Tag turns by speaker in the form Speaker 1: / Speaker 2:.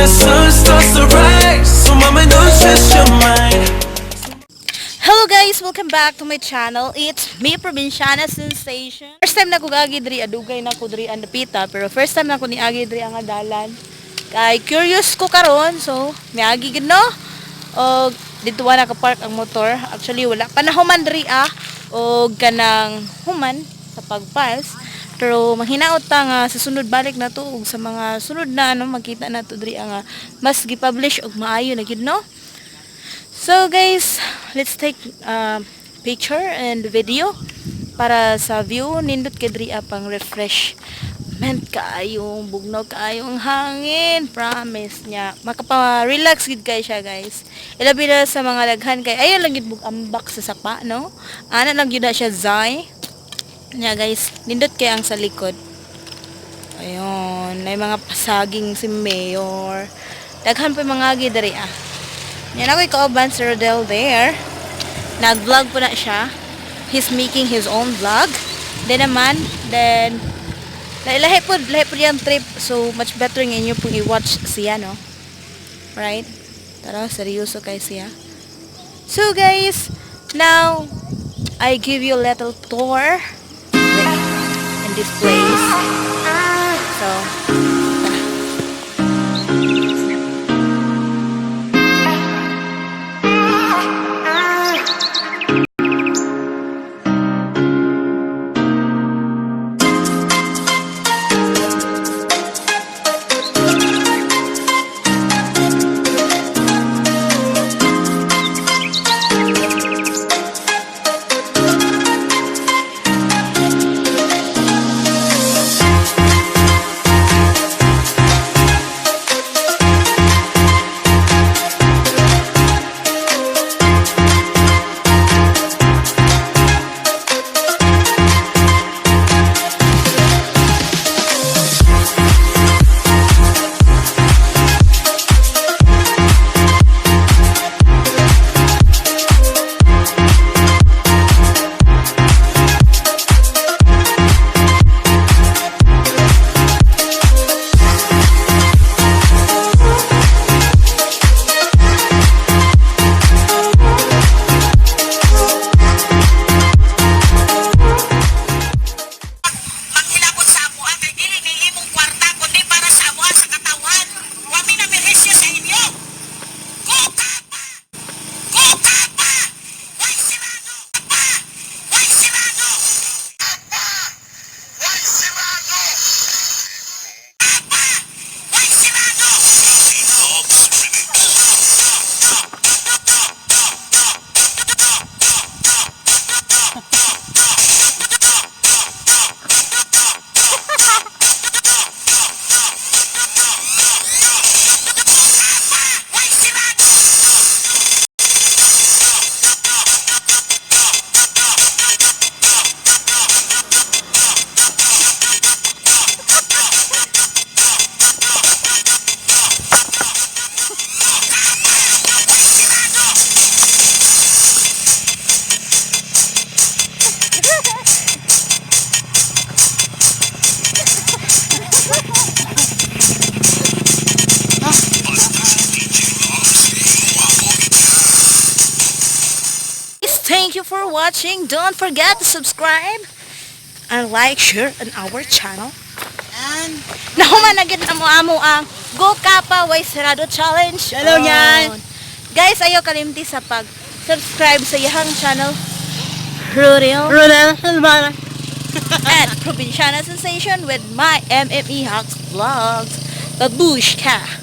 Speaker 1: the sun starts to rise. So mama, don't stress your mind.
Speaker 2: Hello guys! Welcome back to my channel. It's me, Provinciana Sensation. First time na ko agi diri, adugay na ko diri ang dapita, pero first time na ko ni agi diri ang dalan. Kay curious ko karon, so miagi gid, no. Og dito wa naka-park ang motor. Actually, wala pa na human diri ah og kanang human sa pagpas. Pero manghinaot ta nga sa sunod balik na to ug sa mga sunod na ano, makita na to diri ang mas gi-publish og maayo na gid, no. So guys, let's take picture and video para sa view. Nindot kay diri pang refreshment kaayo, bugnaw kaayo ang hangin, promise niya. Makapa-relax gid kay siya, guys. Ilabi na sa mga daghan kay ayaw lang gid bug ambak sa sapa, no? Ana lang gyud na siya zay. Nya guys, nindot kay ang sa likod. Ayun, may mga pasaging si Mayor. Daghan pa mga agi diri ah. Yan ako kauban si Rodel there. Nag-vlog po na siya. He's making his own vlog. Then naman, then, lahi po yung trip. So, much better nga inyo pong i-watch siya, no? Right? Tara, seryoso kay siya. So, guys, now, I give you a little tour in this place. So, tara.
Speaker 3: Manghilabot sa amoa kay dili ni imong kwarta kundi para sa amoa, sa katawan. Wa mi namirisyo sa inyo. Go Kapa! Go Kapa! Way sirado! Pa! Way sirado! Pa! Way sirado! Pa! Way sirado! Way sirado! Way sirado!
Speaker 2: Thank you for watching. Don't forget to subscribe and like, share on our channel.
Speaker 3: And
Speaker 2: Nahuman na gid amo amo ang Go Kapa Way Sarado Challenge.
Speaker 3: Hello, yan.
Speaker 2: Guys, ayaw kalimti sa pag subscribe sa iyang channel, Rodel
Speaker 3: Rodel Silvana.
Speaker 2: And Provinciana Sensation with my MME Hawks Vlogs. Babushka!